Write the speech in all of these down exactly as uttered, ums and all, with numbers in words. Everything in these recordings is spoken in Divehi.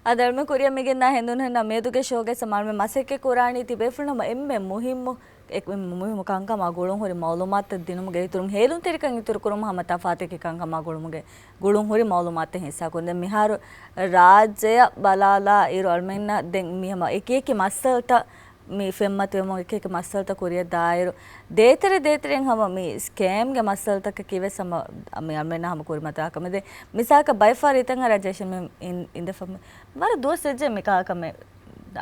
އަދި އަޅުމެން ކުރިއަށް މިގެންނާ ހެނދުނުހެންނަށް މިއަދުގެ ޝޯގެ ސަމާލުމެން މަސައްކަތް ކުރާނީ ތިބޭފުޅުން ހަމަ އެންމެ މުހިއްމު އެ-، އެންމެ މުހިއްމު ކަންކަމާ ގުޅުންހުރި މައުލޫމާތުތައް ދިނުމުގެ އިތުރުން ހޭލުންތެރިކަން އިތުރުކުރުމަށް ހަމަ ތަފާތު އެކި ކަންކަމާ ގުޅުމުގެ ގުޅުންހުރި މައުލޫމާތުތައް ހިއްސާކުރުން. ދެން މިހާރު ރާއްޖެއަށް ބަލާލާ އިރު އަޅުމެންނަށް ދެން މި ހަމަ އެކި އެކި މައްސަލަތައް މި ފެންމަތިވެމުން އެކި އެކި މައްސަލަތައް ކުރިއަށް ދާއިރު، ދޭތެރެ ދޭތެރެއިން ހަމަ މި ސްކޭމްގެ މައްސަލަތަކަކީ ވެސް ހަމަ މި އަޅުމެންނަށް ހަމަ ކުރިމަތިވާ ކަމެއް. ދެން މިސާލަކަށް ބައެއް ފަހަރު ހިތަށް އަރާ ޖެހި މި އިން-، އިން-، އިންދެފަ މި ވަރަށް ދުވަސް ވެއްޖެ މި ކާކަމެ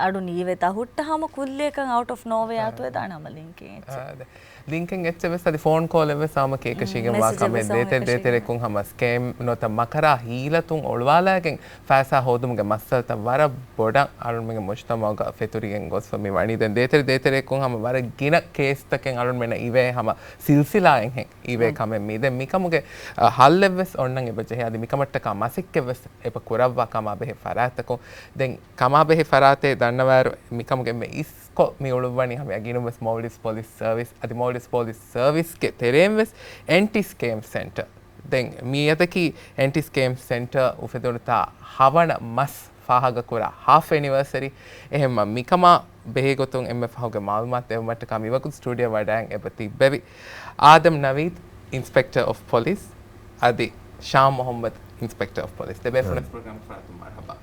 އަޑު ނީވެތާ ހުއްޓަ ހަމަ ކުއްލިއަކަށް އައުޓް އޮފް ނޯވޭ އާ. އަތުވެދާނެ ހަމަ ލިންކެއް އެއްޗެއް. އާ، ދެ. ލިންކެއް އެއްޗެއް ވެސް އަދި ފޯން ކޯލެއް ވެސް ހަމަ ކޭކަށީގެން ވާ ކަމެއް. ދޭތެރެ ދޭތެރެއަކުން ހަމަ ސްކޭމް ނުވަތަ މަކަރާ ހީލަތުން އޮޅުވާލާގެން ފައިސާ ހޯދުމުގެ މައްސަލަތައް ވަރަށް ބޮޑަށް އަޅުމެންގެ މުޖްތަމަޢުގަ ފެތުރިގެން ގޮސްފަ މި ވަނީ. ދެން ދޭތެރެ ދޭތެރެއަކުން ހަމަ ވަރަށް ގިނަ ކޭސްތަކެއް އަޅުމެންނަށް އިވޭ ހަމަ ސިލްސިލާއެއްހެން އިވޭ ކަމެއް މީ. ދެން މިކަމުގެ، އަ، ހައްލެއް ވެސް އޮންނަން އެބަ ޖެހޭ. އަދި މިކަމަށްޓަކާ މަސައްކަތް ވެސް އެބަ ކުރައްވާ ކަމާ ބެހޭ ފަރާތްތަކުން. ދެން ކަމާބެހޭ ފަރާތެއް ދަންނަވާއިރު، މިކަމުގެ އެންމެ އިސްކޮށް މި އުޅުއްވަނީ ހަމަ ގިނަ ވެސް މޯލްޑިވްސް ޕޮލިސް ސަރވިސް، އަދި މޯލްޑިވްސް ޕޮލިސް ސަރވިސްގެ ތެރެއިން ވެސް އެންޓި ސްކޭމް ސެންޓަރ. ދެން މިއަދަކީ އެންޓި ސްކޭމް ސެންޓަރ އުފެދުނުތާ ހަވަނަ މަސް ފާހަގަކުރާ ހާފް އެނިވަރސަރީ. އެހެންމަ މިކަމާ ބެހޭގޮތުން އެންމެ ފަހުގެ މައުލޫމާތު ދެއްވުމަށްޓަކާ މިވަގުތު ސްޓޫޑިއޯ ވަޑައިގެން އެބަ ތިއްބެވި އާދަމް ނަވީދް، އިންސްޕެކްޓަރ އޮފް ޕޮލިސް، އަދި ޝާމް މުހައްމަދު، އިންސްޕެކްޓަރ އޮފް ޕޮލިސް. ދެބޭފުޅުން ޕްރޮގްރާމް ފަރާތުން މަރުހަބާ.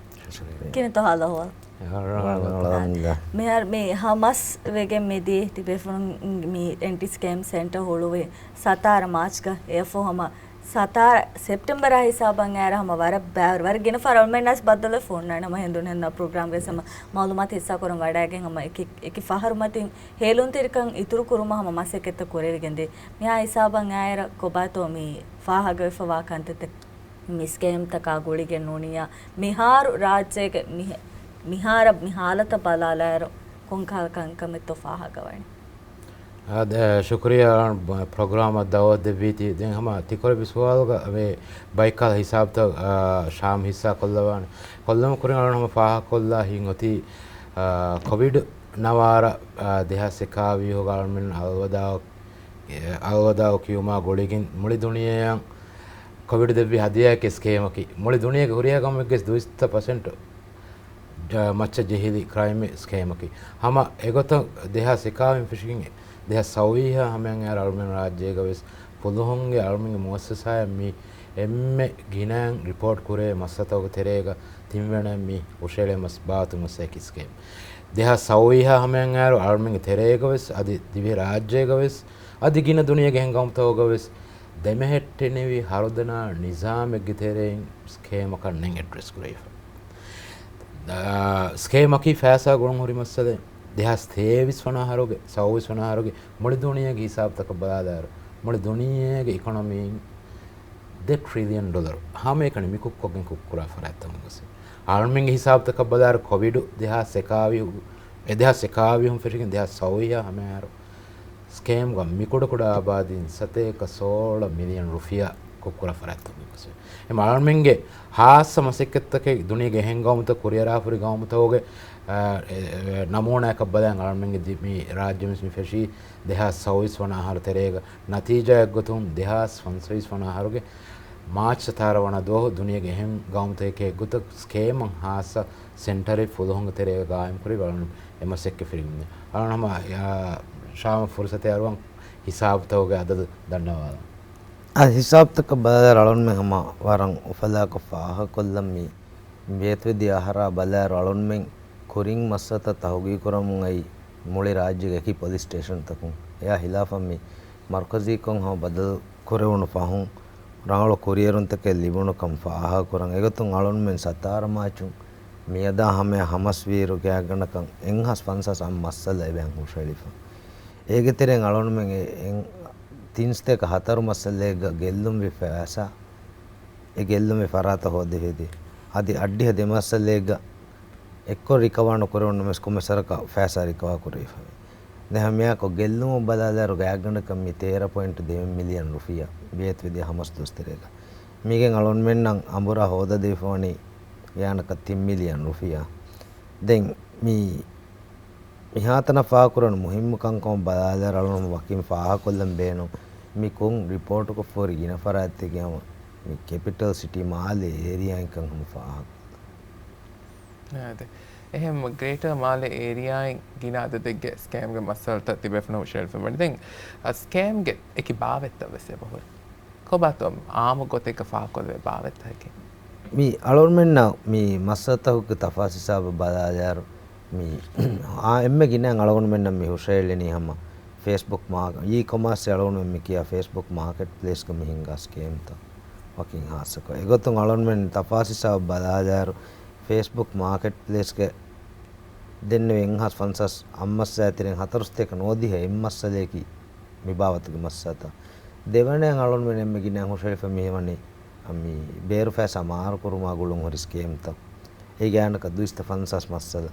ކިނިތޯ ހާލު އަހުވާލު؟ މިހާރު މި ހަ މަސް ވެގެން މިދިޔަ ތިބޭފުޅުން މި އެންޓި ސްކޭމް ސެންޓަރ ހުޅުވި ސަތާރަ މާޗްގަ އެއަށްފަހު ހަމަ ސަތާރަ ސެޕްޓެމްބަރާ ހިސާބަށް އައިރަށް ހަމަ ވަރަށް ބައިވަރު، ވަރަށް ގިނަ ފަހަރު އަޅުމެންނަސް ބައްދަލުވެފަ ހުންނާނެ ހަމަ ހެނދުން ހެން ޕްރޮގްރާމްގެ ހަމަ މައުލޫމާތު ހިއްސާކުރަން ވަޑައިގެން ހަމަ އެކި، އެކި ފަހަރު މަތިން ހޭލުންތެރިކަން އިތުރު ކުރުމަށް ހަމަ މަސައްކަތްތައް ކުރެވިގެން ދިޔަ. މިހާ ހިސާބަށް އައިރަށް ކޮބާތޯ މި ފާހަގަވެފަވާ ކަންތައްތައް؟ މި ސްކޭމްތަކާ ގުޅިގެން ނޫނިއްޔާ މިހާރު ރާއްޖޭގެ މި-، މިހާރަށް މި ހާލަތަށް ބަލާލާއިރު ކޮންކަހަލަ ކަންކަމެއްތޯ ފާހަގަވަނީ؟ އާދެ، ޝުކުރިއްޔާ ޕްރޮގްރާމަށް ދައުވަތު ދެއްވީތީ. ދެން ހަމަ ތިކޮޅެއް ސުވާލުގަ މި ބައިކަލް ހިސާބުތައް، އާ، ޝާމް ހިއްސާ ކޮށްލަވާނެ. ކޮށްލުމުގެ ކުރިން އަޅުން ހަމަ ފާހަގަކޮށްލާ ހިތް އޮތީ، އާ، ކޮވިޑް ނަވާރަ، އާ، ދެހާސް އެކާވީހުގަ އަޅުމެން އަލްވަދާ، އެ، އަލްވަދާ ކިޔުމާ ގުޅިގެން މުޅި ދުނިޔެއަށް ކޮވިޑް ދެއްވި ހަދިޔާއެއްގެ ސްކޭމަކީ. މުޅި ދުނިޔޭގެ ހުރިހާ ގައުމެއްގެ ދުއިސައްތަ ޕަސެންޓް މައްޗަށް ޖެހިލި ކްރައިމް ސްކޭމަކީ. ހަމަ އެގޮތަށް ދެހާސް އެކާވީހުން ފެށިގެން ދެހާސް ސައުވީހާ ހަމަޔަށް އައިރަށް އަޅުމެން ރާއްޖޭގަ ވެސް ފުލުހުންގެ އަޅުމެންގެ މުއައްސަސާއަށް މި އެންމެ ގިނައިން ރިޕޯޓް ކުރޭ މައްސަތަކުގެ ތެރޭގަ ތިންވަނައަށް މި ހުށައެޅޭ މަސް ބާވަތު މައްސަ އެކި ސްކޭމް. ދެހާސް ސައުވީހާ ހަމަޔަށް އައިރު އަޅުމެންގެ ތެރޭގަ ވެސް އަދި ދިވެހި ރާއްޖޭގަ ވެސް އަދި ގިނަ ދުނިޔޭގެ އެހެން ގައުމުތަކުގަ ވެސް ދެމެހެއްޓެނިވި ހަރުދަނާ ނިޒާމެއްގެ ތެރެއިން ސްކޭމަކަށް ނެތް އެޑްރެސް ކުރެވިފަ. އާ، ސްކޭމަކީ ފައިސާ ގުޅުން ހުރި މައްސަލައެއް. ދެހާސް ތޭވީސް ވަނަ އަހަރުގެ، ސައުވީސް ވަނަ އަހަރުގެ މުޅި ދުނިޔޭގެ ހިސާބުތަކަށް ބަލާލާއިރު، މުޅި ދުނިޔޭގެ އިކޮނޮމީން ދެ ޓްރިލިއަން ޑޮލަރު ހަމައެކަނި މި ކުށްކޮށްގެން ކުށްކުރާ ފަރާތްތަކުން ގޮސް. އަޅުމެންގެ ހިސާބުތަކަށް ބަލާއިރު ކޮވިޑު ދެހާސް އެކާވީހު، އެ ދެހާސް އެކާވީހުން ފެށިގެން ދެހާސް ސައުވީހާ ހަމައަހަރު ސްކޭމްގަ މި ކުޑަކުޑަ އާބާދީން ސަތޭކަ ސޯޅަ މިލިއަން ރުފިޔާ ކުށްކުރާ ފަރާތްތަކުން ގޮސް. އެމަ އަޅުމެންގެ ހާއްސަ މަސައްކަތްތަކެއް ދުނިޔޭގެ އެހެން ގައުމުތައް ކުރިއަރާފުރި ގައުމުތަކުގެ، އާ، އެ، އެ، ނަމޫނާއަކަށް ބަލަން އަޅުމެންގެ ދި-، މި ރާއްޖެ މި ފެށީ ދެހާސް ސައުވީސް ވަނަ އަހަރު ތެރޭގަ. ނަތީޖާއެއްގޮތުން ދެހާސް ފަންސަވީސް ވަނަ އަހަރުގެ މާޗް ސަތާރަ ވަނަ ދުވަހު ދުނިޔޭގެ އެހެން ގައުމުތަކެއް ގޮތަށް ސްކޭމަށް ހާއްސަ ސެންޓަރެއް ފުލުހުންގެ ތެރޭގަ ގާއިމްކުރި އަޅުން އެ މަސައްކަތް ފިރިގެން. އަޅުން ހަމަ، އާ، ޝާމަށް ފުރުސަތެއް އަރުވަން ހިސާބުތަކުގެ އަދަދު ދަންނަވާލަން. އަދި ހިސާބުތަކަށް ބަލާލާ އަޅުންމެން ހަމަ ވަރަށް އުފަލާކޮށް ފާހަގަކޮށްލަން މި ބޭތުވެދި އަހަރާ ބަލާއިރު އަޅުންމެން ކުރިން މައްސަތައް ތަހުގީގުކުރަމުން އައި މުޅި ރާއްޖޭގެ އެކި ޕޮލިސް ސްޓޭޝަންތަކުން. އެއާ ހިލާފަށް މި މަރުކަޒީކޮށް ހަމަ ބަދަލު ކުރެވުނު ފަހުން ރަނގަޅު ކުރިއެރުންތަކެއް ލިބުނުކަން ފާހަގަކުރަން. އެގޮތުން އަޅުންމެން ސަތާރަ މާޗުން މިއަދާ ހަމަޔަށް ހަމަސްވީއިރު ގާތްގަނޑަކަށް އެއްހާސް ފަންސާސް އަށް މައްސަލަ އެބައިން ހުށައެޅިފަ. އޭގެ ތެރެއިން އަޅުންމެން އެ-، އެ-، ތިން ސަތޭކަ ހަތަރު މައްސަލައެއްގަ ގެއްލުންވި ފައިސާ އެ ގެއްލުންވި ފަރާތަށް ހޯދެވިދި. އަދި އައްޑިހަ ދެ މައްސަލައެއްގަ އެއްކޮށް ރިކަވާ ނުކުރެވުނުމެސް ކޮންމެ ސަރަކަށް ފައިސާ ރިކަވާ ކުރެވިފައި. ދެން ހަމައެއާއެކު ގެއްލުމަށް ބަލާލާއިރު ގާތްގަނޑަކަށް މި ތޭރަ ޕޮއިންޓް ދެ މިލިއަން ރުފިޔާ ބޭތުވެދިޔަ ހަމަސް ދުވަސް ތެރޭގަ. މީގެން އަޅުންމެންނަށް އަނބުރާ ހޯދަދީފަވަނީ ގާތްގަނޑަކަށް ތިން މިލިއަން ރުފިޔާ. ދެން މި މިހާތަނަށް ފާހަގަކުރަން މުހިއްމު ކަންކަމަށް ބަލާލާއިރު އަޅުން ވަކިން ފާހަގަކޮށްލަން ބޭނުން މި ކޮން ރިޕޯޓަކަށް ފޯރި ގިނަ ފަރާތްތަކެއް ހަމަ މި ކެޕިޓަލް ސިޓީ މާލޭ އޭރިއާއިންކަން ހަމަ ފާހަގަ. އާދެ. އެހެން ގްރޭޓަރ މާލެ އޭރިއާއިން ގިނަ އަދަދެއްގެ ސްކޭމްގެ މައްސަލަތައް ތިބޭފުޅުން ހުށައެޅިފަ ވަނީ. ދެން ސްކޭމްގެ އެކި ބާވަތްތައް ވެސް އެބަހުރި. ކޮބާތޯ އާއްމު ގޮތެއްގަ ފާހަގަކޮށްލެވޭ ބާވަތްތަކަކީ؟ މި އަޅުގަނޑުމެންނަށް މި މައްސަލަތަކުގެ ތަފާސް ހިސާބަށް ބަލާލާއިރު، މި އާ އެންމެ ގިނައިން އަޅުގަނޑުމެންނަށް މި ހުށައެޅެނީ ހަމަ ފޭސްބުކް މާ-، އީ ކޮމާސް އަޅުގަނޑުމެން މި ކިޔާ ފޭސްބުކް މާކެޓް ޕްލޭސްގަ މި ހިންގާ ސްކޭމްތައް ވަކިން ހާއްސަކޮށް. އެގޮތުން އަޅުގަނޑުމެން ތަފާސް ހިސާބަށް ބަލާލާއިރު، ފޭސްބުކް މާކެޓް ޕްލޭސްގެ ދެންނެވި އެއްހާސް ފަންސާސް އަށް މައްސަލައާ ތެރެއިން ހަތަރުސަތޭކަ ނުވަދިހަ އެއް މައްސަލަޔަކީ މި ބާވަތުގެ މައްސަލަތައް. ދެވަނައަށް އަޅުގަނޑުމެން އެންމެ ގިނައިން ހުށައެޅިފަ މިހެން ވަނީ މި ބޭރު ފައިސާ މާރުކުރުމާ ގުޅުން ހުރި ސްކޭމްތައް. އޭގެ އަހަނަކަށް ދުއިސައްތަ ފަންސާސް މައްސަލަ.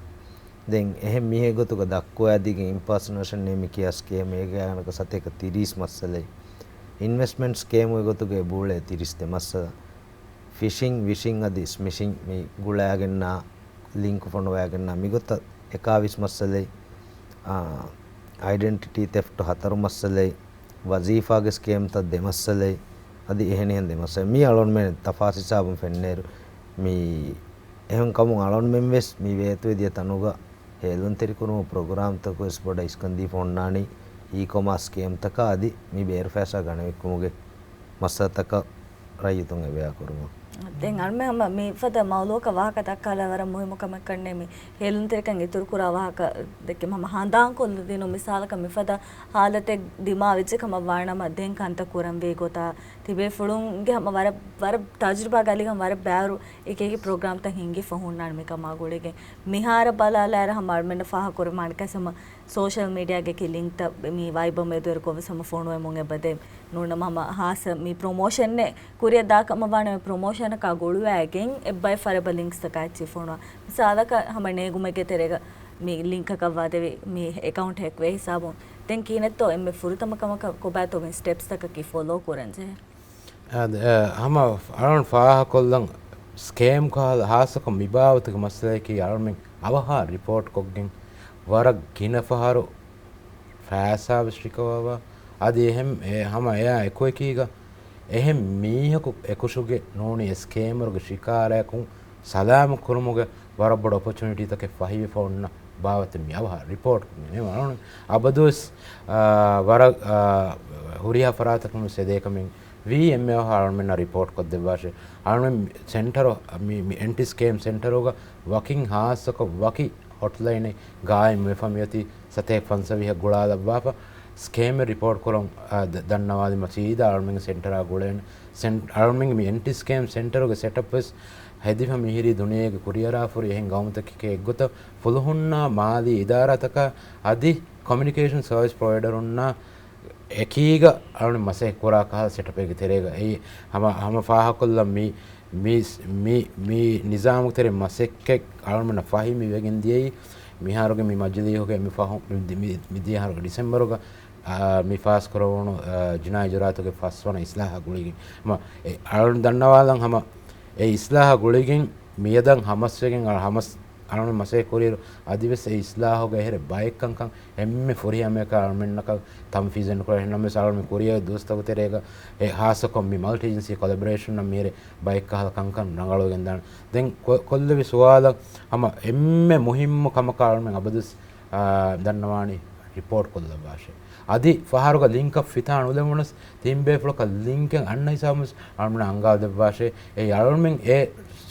ދެން އެހެން މީހެއް ގޮތުގަ ދައްކުވާދީގެން އިމްޕާސިނޭޝަން އޭ މި ކިޔާ ސްކޭމް އޭގެ އަހަނަކަށް ސަތޭކަ ތިރީސް މައްސަލައެއް. އިންވެސްޓްމަންޓް ސްކޭމުގެ ގޮތުގައި ބޫޅޭ ތިރީސް ދެ މައްސަލަ. ފިޝިން، ވިޝިން އަދި ސްމިޝިން މި ގުޅާގެންނާ ލިންކު ފޮނުވާގެންނާ މިގޮތަށް އެކާވީސް މައްސަލައެއް، އާ، އައިޑެންޓިޓީ ތެފްޓު ހަތަރު މައްސަލައެއް، ވަޒީފާގެ ސްކޭމްތައް ދެ މައްސަލައެއް، އަދި އެހެނިހެން ދެ މައްސަލައެއް. މީ އަޅުގަނޑުމެން ތަފާސް ހިސާބުން ފެންނައިރު، މީ އެހެން ކަމުން އަޅުގަނޑުމެން ވެސް މި ވޭތުވެދިޔަ ތަނުގަ ހޭލުންތެރިކުރުމުގެ ޕްރޮގްރާމްތަކު ވެސް ބޮޑަށް އިސްކަންދީފަ އޮންނާނީ އީ ކޮމާސް ސްކޭމްތަކާ އަދި މި ބޭރު ފައިސާ ގަނެވިއްކުމުގެ މައްސަލަތަކަށް ރައްޔިތުން އެބަޔާ ކުރުމަށް. ދެން އަޅުމެން ހަމަ މިފަދަ މައުޟޫޢަކަށް ވާހަކަ ދައްކާލާ ވަރަށް މުހިއްމު ކަމެއް ކަންނޭ މި ހޭލުންތެރިކަން އިތުރުކުރާ ވާހަކަ ދެއްކެ ހަމަ ހަނދާންކޮށްލަދިނުން. މިސާލަކަށް މިފަދަ ހާލަތެއް ދިމާވެއްޖެ ކަމަށް ވާނަމަ ދެން ކަންތައް ކުރަންވީ ގޮތާ ތިބޭފުޅުންގެ ހަމަ ވަރަށް، ވަރަށް ތަޖުރިބާގެ އަލިގަނޑު ވަރަށް ބައިވަރު އެކި އެކި ޕްރޮގްރާމްތައް ހިންގިފަ ހުންނާނެ މިކަމާ ގުޅިގެން. މިހާރަށް ބަލާލާއިރު ހަމަ އަޅުމެންނަށް ފާހަގަކުރެވުމާ އަނެއްކާ ހަމަ ސޯޝަލް މީޑިއާގެ އެކި ލިންކްތައް މި ވައިބަރ މެދުވެރިކޮށް ވެސް ހަމަ ފޮނުވެމުން އެބަދޭ. ނޫން ނަމަ ހަމަ ހާއްސަ މި ޕްރޮމޯޝަނެއް ކުރިއަށް ދާކަމަށް ވާނަމަ ޕްރޮމޯޝަނަކާ ގުޅުވައިގެން އެއްބައި ފަރެއް އެބަ ލިންކްސްތަކާ އެއްޗިހި ފޮނުވާ. މިސާލަކަށް ހަމަ ނޭނގުމެއްގެ ތެރޭގަ މި ލިންކަކަށް ވަދެވި މި އެކައުންޓް ހެކްވޭ ހިސާބުން. ދެން ކިހިނެއްތޯ އެންމެ ފުރަތަމަ ކަމަކަށް ކޮބާތޯ މި ސްޓެޕްސްތަކަކީ ފޮލޯ ކުރަންޖެހޭ؟ އާދެ، އަ، ހަމަ އަޅުން ފާހަގަކޮށްލަން ސްކޭމް ކަހަލަ ހާއްސަކޮށް މިބާވަތުގެ މައްސަލައަކީ އަޅުމެން އަވަހާ ރިޕޯޓް ކޮށްގެން ވަރަށް ގިނަ ފަހަރު ފައިސާވެސް ޝިކަވާވާ. އަދި އެހެން، އެ، ހަމަ އެއާ އެކުއެކީގަ އެހެން މީހަކު އެކުށުގެ ނޫނީ އެ ސްކޭމަރުގެ ޝިކާރައަކުން ސަލާމަތް ކުރުމުގެ ވަރަށް ބޮޑު އޮޕޮޗުނިޓީތަކެއް ފަހިވެފަ އޮންނަ ބާވަތެއް މި އަވަހަށް ރިޕޯޓް ކުރުމެވެ. އަޅުން އަބަދުވެސް، އާ، ވަރަށް، އާ، ހުރިހާ ފަރާތަކުން ވެސް އެދޭ ކަމެއް ވީ އެންމެ އަވަހަށް އަޅުމެންނަށް ރިޕޯޓް ކޮށްދެއްވާށޭ. އަޅުމެން ސެންޓަރު، މި، މި އެންޓި ސްކޭމް ސެންޓަރުގަ ވަކިން ހާއްސަކޮށް ވަކި ހޮޓްލައިނެއް ގާއިމް ވެފަ މިއޮތީ ސަތޭކަ ފަންސަވީހަށް ގުޅާލައްވާފަ. ސްކޭމެއް ރިޕޯޓް ކުރަން، އާ، ދ-، ދަންނަވާލީމަ ސީދާ އަޅުމެންގެ ސެންޓަރާ ގުޅޭނެ. ސެން-، އަޅުމެންގެ މި އެންޓި ސްކޭމް ސެންޓަރުގެ ސެޓަޕް ވެސް ހެދިފަ މިހިރީ ދުނިޔޭގެ ކުރިއަރާފަހުރި އެހެން ގައުމުތަކެކޭ އެއްގޮތަށް ފުލުހުންނާ މާލީ އިދާރާތަކާ އަދި ކޮމިއުނިކޭޝަން ސަރވިސް ޕްރޮވައިޑަރުންނާ އެކީގަ އަޅުން މަސައްކަތް ކުރާ ކަހަލަ ސެޓަޕެއްގެ ތެރޭގަ އެއީ ހަމަ، ހަމަ ފާހަގަކޮށްލަން މި، މި، މި، މި ނިޒާމުގެ ތެރޭ މަސައްކަތް އަޅުމެންނަށް ފަހި މި ވެގެން ދިޔައީ މިހާރުގެ މި މަޖިލީހުގެ މި ފަހު، މި، މި، މި ދިޔަ އަހަރުގެ ޑިސެމްބަރުގަ، އާ، މި ފާސްކުރެވުނު، އާ، ޖިނާއީ ޖުރާތުގެ ފަސްވަނަ އިސްލާހާ ގުޅިގެން. މަ، އެ، އަޅުން ދަންނަވާލަން ހަމަ އެ އިސްލާހާ ގުޅިގެން މިއަދަށް ހަމަސްވެގެން އަ، ހަމަސް އަޅުން މަސައްކަތް ކުރިއިރު އަދިވެސް އެ އިސްލާހުގެ އެހެރެ ބައެއް ކަންކަން އެންމެ ފުރިހަމަޔަކަށް އަޅުމެންނަކަށް ތަންފީޒެއް ނުކުރޭ. އެހެންނަމަވެސް އަޅުމެން ކުރިއަށް ދުވަސްތަކުގެ ތެރޭގަ އެ ހާއްސަކޮށް މި މަލްޓި އެޖެންސީ ކޮލަބޮރޭޝަންއަށް މިހިރެ ބައެއް ކަހަލަ ކަންކަން ރަނގަޅުވެގެން ދާނެ. ދެން ކޮ-، ކޮށްލެވި ސުވާލަށް ހަމަ އެންމެ މުހިއްމު ކަމަކަށް އަޅުމެން އަބަދުވެސް، އާ، ދަންނަވާނީ ރިޕޯޓް ކޮށްލައްވާށޭ. އަދި ފަހަރުގަ ލިންކަށް ފިތާ ނުލެވުނަސް ތިން ބޭފުޅަކަށް ލިންކެއް އަންނަ ހިސާބުން އަޅުމެން އަންގާދެއްވާށޭ. އެ އަޅުމެން އެ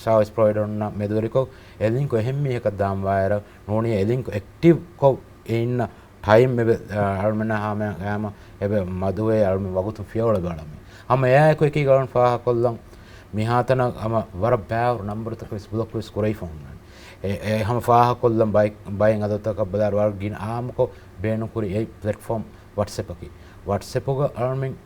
ސާވިސް ޕްރޮވައިޑަރުންނާ މެދުވެރިކޮށް އެ ލިންކު އެހެން މީހަކަށް ދާން ވާއިރަށް ނޫނީ އެ ލިންކު އެކްޓިވް ކޮށް އެ އިންނަ ޓައިމް އެބަ، އަ، އަޅުމެންނާ ހަމަ ގައިމަށް އެބަ މަދުވެ އަޅުމެން ވަގުތު ފިޔަވަޅު ބަޅަމޭ. ހަމަ އެއާއެކު އެކީގަ އަޅުން ފާހަގަކޮށްލަން މިހާތަނަށް ހަމަ ވަރަށް ބާވަރު ނަންބަރުތަކަށް ވެސް ބްލޮކް ވެސް ކުރެވިފަ ހުންނާނެ. އެ، އެ ހަމަ ފާހަގަކޮށްލަން ބައެއް، ބައެއް އަދަދުތަކަށް ބަލާއިރު ވަރަށް ގިނަ އާއްމުކޮށް ބޭނުންކުރި އެ ޕްލެޓްފޯމް ވަޓްސްއެޕަކީ. ވަޓްސްއެޕުގަ އަޅުމެން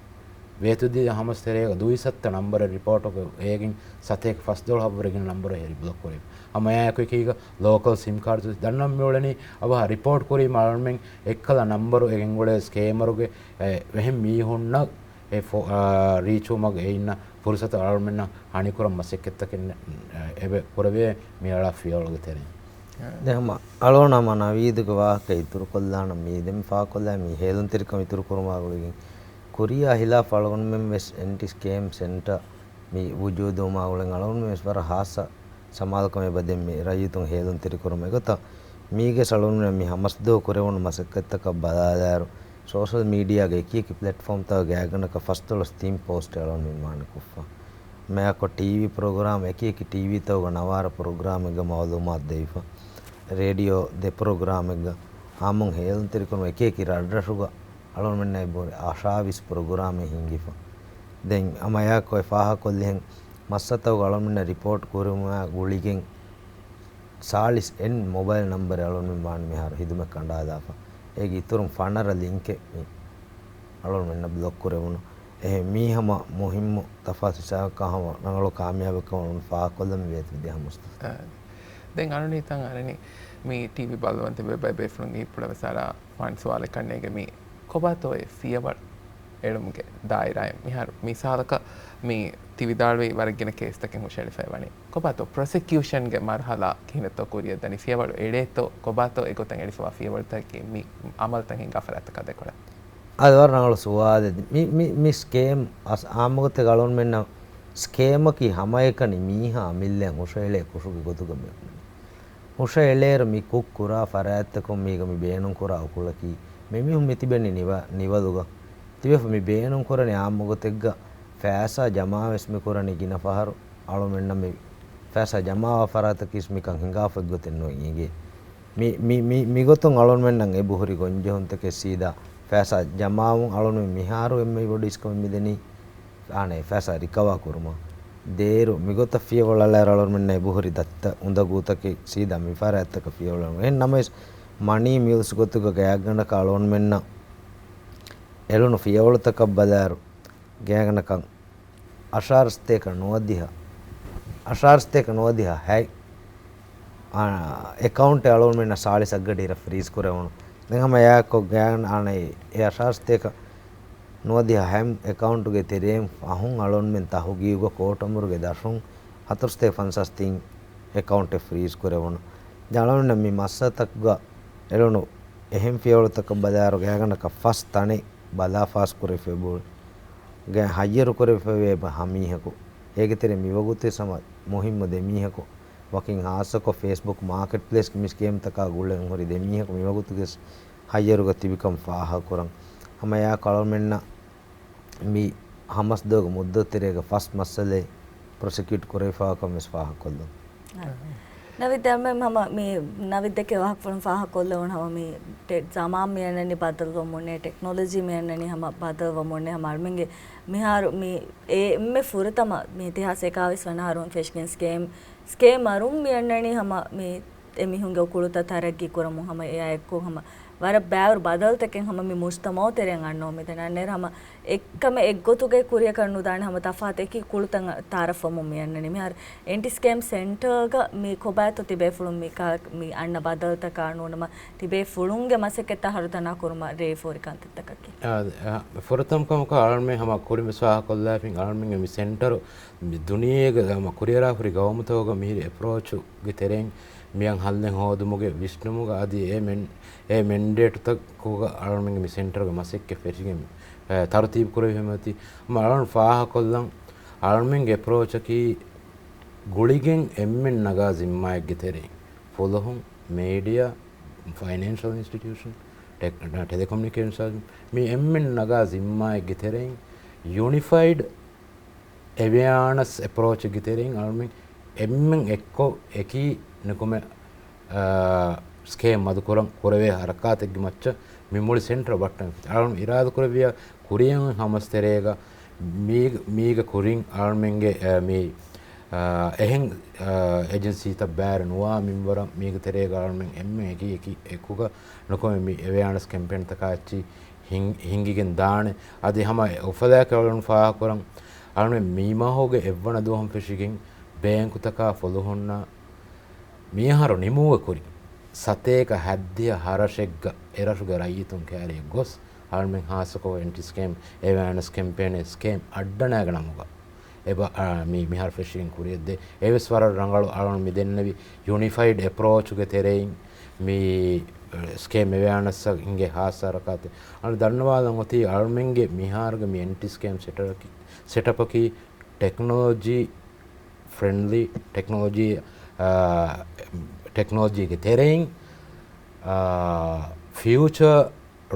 ވޭތުދިޔަ ހަމަސް ތެރޭގަ ދުއިސައްތަ ނަންބަރެއް ރިޕޯޓުގަ އޭގެން ސަތޭކަ ފަސްދޮޅަހަށްވުރެ ގިނަ ނަންބަރު ހެރި ބްލޮކް ކުރެވި. ހަމަ އެއާއެކު އެކީގަ ލޯކަލް ސިމް ކާޑް ދަންނަން މިއުޅެނީ އަވަހަށް ރިޕޯޓް ކުރީމަ އަޅުމެން އެއްކަލަ ނަންބަރު އެގެންގުޅޭ ސްކޭމަރުގެ އެ، އެހެން މީހުންނަށް އެ ފޯ-، އާ، ރީޗުވުމަށް އެ އިންނަ ފުރުސަތު އަޅުމެންނަށް ހަނިކުރަން މަސައްކަތްތަކެއް ނެ-، އެބަ ކުރެވޭ މި އަޅާ ފިޔަވަޅުގެ ތެރެއިން. ދެން ހަމަ އަޅޯނަމަ ނަވީދުގެ ވާހަކަ އިތުރުކޮށްލާނަން މީ ދެން ފާކޮށްލާ މި ހޭލުންތެރިކަން އިތުރުކުރުމާ ގުޅިގެން ކުރިއާ ހިލާފަށް އަޅުގަނޑުމެން ވެސް އެންޓި ސްކޭމް ސެންޓަ މި ވުޖޫދުވުމާ ގުޅެން އަޅުގަނޑުމެން ވެސް ވަރަށް ހާއްސަ ސަމާލުކަމެއް އެބަ ދެން މި ރައްޔިތުން ހޭލުންތެރިކުރުމަށް. އެގޮތަށް މީގެ އަޅުގަނޑުމެން މި ހަމަސްދުވަހު ކުރެވުނު މަސައްކަތްތަކަށް ބަލާލާއިރު، ސޯޝަލް މީޑިއާގެ އެކިއެކި ޕްލެޓްފޯމްތަކަށް ގާތްގަނޑަކަށް ފަސްދޮޅަސް ތިން ޕޯސްޓެއް އަޅުގަނޑުމެން ވާނެ ކޮށްފަ. މާކޮށް ޓީވީ ޕްރޮގްރާމް، އެކިއެކި ޓީވީތަކުގަ ނަވާރަ ޕްރޮގްރާމެއްގަ މައުލޫމާތު ދެވިފަ. ރޭޑިއޯ ދެ ޕްރޮގްރާމެއްގަ އާއްމުން ހޭލުންތެރިކުރުމަށް އެކިއެކި ރަށްރަށުގަ އަޅުގަނޑުމެންނަށް އެބަހުރި އަށާވީސް ޕްރޮގްރާމެއް ހިންގިފަ. ދެން ހަމަ އެއާއެކު އެ ފާހަގަކޮށްލިހެން މައްސަތަކުގަ އަޅުގަނޑުމެންނަށް ރިޕޯޓް ކުރުމާ ގުޅިގެން ސާޅީސް އެއް މޮބައިލް ނަމްބަރެއް އަޅުގަނޑުމެން ވާން މިހާރު ހިދުމަތް ކަނޑާލާފަ. އޭގެ އިތުރުން ފަނަރަ ލިންކެއް މި އަޅުގަނޑުމެންނަށް ބްލޮކް ކުރެވުނު. އެހެން މީ ހަމަ މުހިއްމު ތަފާސް ހިސާބަކާ ހަމަ ރަނގަޅު ކާމިޔާބެއްކަމަށް އަޅުގަނޑު ފާހަގަކޮށްލަން މި ވޭތު ދިހަ މުސްތަ. އާ. ދެން އަޅުނީތަން އަރަނި މި ޓީވީ ބަލަވަން ތިބޭ ބައި ބޭފުޅުން އީ ޕުޅަވެސް އަރާ ފާން ސުވާލެއް ކަންނޭގެ މި ކޮބާތޯ އެ ފިޔަވަޅު އެޅުމުގެ ދާއިރާއެއް މިހާރު މިސާލަކަށް މި ތި ވިދާޅުވި ވަރަށް ގިނަ ކޭސްތަކެއް ހުށައެޅިފައި ވަނީ. ކޮބާތޯ ޕްރޮސެކިއުޝަންގެ މަރުހަލާ ކިހިނެއްތޯ ކުރިއަށް ދަނީ؟ ފިޔަވަޅު އެޅޭތޯ؟ ކޮބާތޯ އެގޮތަށް އެޅިފަވާ ފިޔަވަޅުތަކަކީ މި އަމަލުތައް ހިންގާ ފަރާތްތަކާ ދެކޮޅަށް؟ އަދި ވަރަށް ރަނގަޅު ސުވާލެއް. މި، މި، މި ސްކޭމް އަސް އާއްމުގޮތެއް އަޅުގަނޑުމެންނަށް ސްކޭމަކީ ހަމައެކަނި މީހާ އަމިއްލައަށް ހުށައެޅޭ ކުށުގެ ގޮތުގަ މި ހުށައެޅޭއިރު މި ކުށް ކުރާ ފަރާތްތަކުން މީގަ މި ބޭނުންކުރާ އުކުޅަކީ މި މީހުން މި ތިބެނީ ނިވަ، ނިވަލުގަ ތިބެފަ. މި ބޭނުންކުރަނީ އާއްމުގޮތެއްގަ ފައިސާ ޖަމާވެސް މި ކުރަނީ ގިނަ ފަހަރު އަޅުމެންނަށް މި ފައިސާ ޖަމާވާ ފަރާތަކީސް މިކަން ހިނގާފަ އެއްގޮތެއް ނޫން އިނގޭ. މި، މި، މި، މިގޮތުން އަޅުމެންނަށް އެބަހުރި ގޮންޖެހުންތަކެއް ސީދާ ފައިސާ ޖަމާވުން އަޅުމެން މިހާރު އެންމެ ބޮޑު އިސްކަމެއް މިދެނީ އާނެ ފައިސާ ރިކަވާ ކުރުމަށް. ދޭއިރު މިގޮތަށް ފިޔަވަޅު އަޅާއިރު އަޅުމެންނަށް އެބަހުރި ދަތިތައް އުނދަގޫތަކެއް ސީދާ މި ފަރާތްތަކަށް ފިޔަވަޅު. އެހެން ނަމަވެސް މަނީ މިލްސް ގޮތުގަ ގާތްގަނޑަކަށް އަޅުގަނޑުމެންނަށް އެޅުނު ފިޔަވަޅުތަކަށް ބަލާއިރު ގާތްގަނޑަކަށް އަށާރަސްތޭކަ ނުވަދިހަ، އަށާރަސްތޭކަ ނުވަދިހަ ހަތް، އާ، އެކައުންޓެއް އަޅުގަނޑުމެންނަށް ސާޅީސް އަށްގަޑި އިރަށް ފްރީޒް ކުރެވުނު. ދެން ހަމަ އެއާއެކު ގާތްގަނޑަކަށް އާނަ އެ އަށާރަސްތޭކަ ނުވަދިހަ ހަތް އެކައުންޓުގެ ތެރެއިން ފަހުން އަޅުގަނޑުމެން ތަހުގީގު ކޯޓު އަމުރުގެ ދަށުން ހަތަރުސަތޭކަ ފަންސާސް ތިން އެކައުންޓެއް ފްރީޒް ކުރެވުނު. ދެން އަޅުގަނޑުމެން މި މައްސަތަކުގަ އެޅުނު އެހެން ފިޔަވަޅުތަކަށް ބަލާއިރު ގާތްގަނޑަކަށް ފަސް ތަނެއް ބަލާ ފާސް ކުރެވިފައި ބޯ ގެ ހައްޔަރު ކުރެވިފައިވޭ އެބަ ހަ މީހަކު. އޭގެ ތެރެ މިވަގުތު ސަމަ މުހިއްމު ދެ މީހަކު، ވަކިން ހާއްސަކޮށް ފޭސްބުކް މާކެޓްޕްލޭސްގެ މި ސްކޭމްތަކާ ގުޅެން ހުރި ދެ މީހަކު މިވަގުތުގެ ހައްޔަރުގަ ތިބިކަން ފާހަގަކުރަން. ހަމަ އެއާ އަޅުމެންނަށް މި ހަމަސްދުވަހުގެ މުއްދަތު ތެރޭގަ ފަސް މައްސަލައެއް ޕްރޮސިކިއުޓް ކުރެވިފައިވާކަން ވެސް ފާހަގަކޮށްލަން. ނަވީދް ދެމެ ހަމަ މި ނަވީދް ދެކެ ވާހަކަފުޅުން ފާހަގަކޮށްލެވުނު ހަމަ މި ޓެ-، ޒަމާން މިއަންނަނީ ބަދަލުވަމުންނޭ، ޓެކްނޮލޮޖީ މިއަންނަނީ ހަމަ ބަދަލުވަމުންނޭ. ހަމަ އަޅުމެންގެ މިހާރު މި އެ އެންމެ ފުރަތަމަ މި އިތިހާސް އެކާވީސް ވަނަ އަހަރުން ފެށިގެން ސްކޭމް، ސްކޭމް އަރުން މިއަންނަނީ ހަމަ މި އެމީހުންގެ އުކުޅުތައް ތަރައްގީ ކުރަމުން ހަމަ އެއާ އެއްކޮށް ހަމަ ވަރަށް ބައިވަރު ބަދަލުތަކެއް ހަމަ މި މުޖްތަމަޢު ތެރެއަށް އަންނަވަމުން މިދަނީ. އަންނައިރު ހަމަ އެއްކަމެއް އެއްގޮތުގައި ކުރިއަކަށް ނުދާނެ ހަމަ ތަފާތު އެކި ކުޅުތައް ތައާރަފްވަމުން މި އަންނަނީ. މިހާރު އެންޓި ސްކޭމް ސެންޓަރގަ މި ކޮބާތޯ ތިބޭފުޅުން މި ކާ-، މި އަންނަ ބަދަލުތަކާ ނޫނަމަ ތިބޭފުޅުންގެ މަސައްކަތްތައް ހަރުދަނާ ކުރުމަށް ރޭ ފޯރި ކަންތައްތަކަކީ. އާ، އާ، ފުރަތަމަ ކަމަކަށް އަޅުމެން ހަމަ ކުރިން ވެސް ފާހަގަކޮށްލާފިން އަޅުމެންގެ މި ސެންޓަރު މި ދުނިޔޭގަ ހަމަ ކުރިއަރާފަ ހުރި ގައުމުތަކުގަ މިހިރި އެޕްރޯޗުގެ ތެރެއިން މިއަން ހައްލެއް ހޯދުމުގެ ވިސްނުމުގަ އަދި އެ މެން-، އެ މެންޑޭޓުތަކުގަ އަޅުމެންގެ މި ސެންޓަރުގެ މަސައްކަތް ފެށިގެން، އެ، ތަރުތީބު ކުރެވިފައި އޮތީ. ހަމަ އަޅުން ފާހަގަކޮށްލަން އަޅުމެންގެ އެޕްރޯޗަކީ ގުޅިގެން އެންމެން ނަގާ ޒިންމާއެއްގެ ތެރެއިން ފުލުހުން، މީޑިއާ، ފައިނޭންޝަލް އިންސްޓިޓިއުޝަން، ޓެކް-، ޓެލެކޮމިއުނިކޭޝަން ސަރވިސް، މި އެންމެން ނަގާ ޒިންމާއެއްގެ ތެރެއިން ޔުނިފައިޑް އެވެއާނަސް އެޕްރޯޗެއްގެ ތެރެއިން އަޅުމެން އެންމެން އެއްކޮށް އެކީ ނުކުމެ، އާ، ސްކޭމް މަދުކުރަން ކުރެވޭ ހަރަކާތެއްގެ މައްޗަށް މި މުޅި ސެންޓަރ ބައްޓަން. އަޅުން އިރާދަކުރެއްވިޔާ ކުރިއަށް ހަމަސް ތެރޭގަ މީ-، މީގަ ކުރިން އަޅުމެންގެ، އާ، މި، އާ، އެހެން، އާ، އެޖެންސީތައް ބައިވެރި ނުވާ މިންވަރަށް މީގެ ތެރޭގަ އަޅުމެން އެންމެ އެކި އެކި އެކުގަ ނުކުމެ މި އެވެއާނަސް ކެމްޕޭންތަކާ އެއްޗި ހިން-، ހިންގިގެން ދާނެ. އަދި ހަމަ އެ އުފަލާއެކު އަޅުން ފާހަގަކުރަން އަޅުމެން މި މަހުގެ އެއްވަނަ ދުވަހުން ފެށިގެން ބޭންކުތަކާ ފުލުހުންނަށް މިއަހަރު ނިމުމުގެ ކުރިން ސަތޭކަ ހައްދިހަ ހަރަށެއްގަ އެރަށުގެ ރައްޔިތުން ކައިރިއަށް ގޮސް އަޅުމެން ހާއްސަކޮށް އެންޓި ސްކޭމް އެވެއާނަސް ކެމްޕޭނެއް ސްކޭމް އައްޑަނާގެ ނަމުގަ އެބަ-، އާ، މި-، މިހާރު ފެށިގެން ކުރިއަށްދޭ. އެވެސް ވަރަށް ރަނގަޅު އަޅުން މި ދެންނެވި ޔުނިފައިޑް އެޕްރޯޗުގެ ތެރެއިން މި، އަ، ސްކޭމް އެވެއާނަސްއަށް ހިނގޭ ހާއްސަ ހަރަކާތެއް. އަޅު ދަންނަވާލަން އޮތީ އަޅުމެންގެ މިހާރުގެ މި އެންޓި ސްކޭމް ސެޓަރަކީ، ސެޓަޕަކީ ޓެކްނޮލޮޖީ ފްރެންޑްލީ، ޓެކްނޮލޮޖީ ޓެކްނޮލޮޖީގެ ތެރެއިން ފިއުޗަރ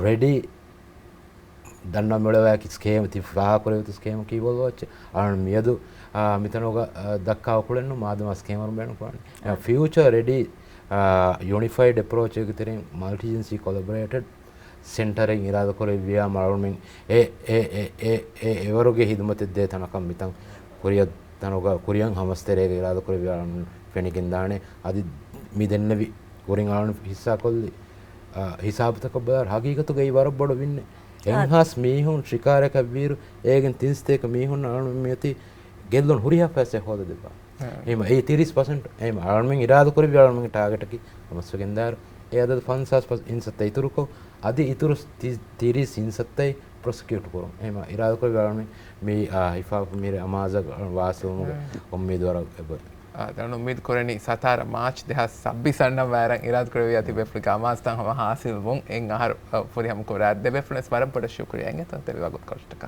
ރެޑީ ދަންނަ މިއުޅެވޭކި ސްކޭމް ތި ފާހަގަކުރެވިތު ސްކޭމަކީ ބޮލުވައްޗެއް. އަޅުން މިއަދު މިތަނުގަ ދައްކާ ކުޅެންނު މާދަމާ ސްކޭމަރު ބޭނުން ކުރާނީ. ފިއުޗަރ ރެޑީ ޔުނިފައިޑް އެޕްރޯޗެއްގެ ތެރެއިން މަލްޓި އެޖެންސީ ކޮލަބޮރޭޓެޑް ސެންޓަރެއް އިރާދަކުރެއްވިޔާ މަޅުމެން އެ އެ އެ އެ އެ އެވަރުގެ ހިދުމަތެއް ދޭ ތަނަކަށް މިތަން ކުރިއަށް ތަނުގަ ކުރިއަށް ހަމަސްތެރޭގަ އިރާދަކުރެއްވިޔާ މަޅުމެން ފެނިގެންދާނެ. އަދި މި ދެންނެވި ކުރިން އަޅުން ހިއްސާކޮށްލި ހިސާބުތަކަށް ބަލާ ހަގީގަތުގައި ވަރަށް ބޮޑު ވިންނެއް. އެއްހާސް މީހުން ޝިކާރަކަށްވީއިރު އޭގެން ތިން ސަތޭކަ މީހުން އަޅުން މިއޮތީ ގެއްލުން ހުރިހާ ފައިސާ ހޯދަދެއްވާ. އެހެން އެ ތިރީސް ޕަސެންޓް އެހެން އަޅުމެން އިރާދަކުރެއްވި އަޅުމެންގެ ޓާގެޓަކީ ހަމަސްވެގެންދާއިރު އެ އަދަދު ފަންސާސް އިން ސައްތަ އިތުރުކޮށް އަދި އިތުރު ތި- ތިރީސް އިން ސައްތައި ޕްރޮސިކިއުޓް ކުރުން. އެހެން އިރާދަކުރެއްވި އަޅުމެން މި ހިފާފަ މިރޭ އަމާޒަށް ވާސިލުމުގެ އުއްމީދު ވަރަށް އެބަ. ދެން އުއްމީދު ކުރަނީ ސަތާރަ މާޗް ދެހާސް ސައްބީސް އަންނަ ވައިރަށް އިރާދަކުރެއްވިޔާ ތިބޭފުޅުންގެ އަމާޒުތައް ހަމަ ހާސިލް ވުން އެއް އަހަރު ފުރިހަމަ ކުރާ ދެބޭފުޅުން ވަރަށް ބޮޑަށް ޝުކުރިޔާ އިނގޭތޯ ދެއްވި ވަގުތުކޮޅަށްޓަކާ.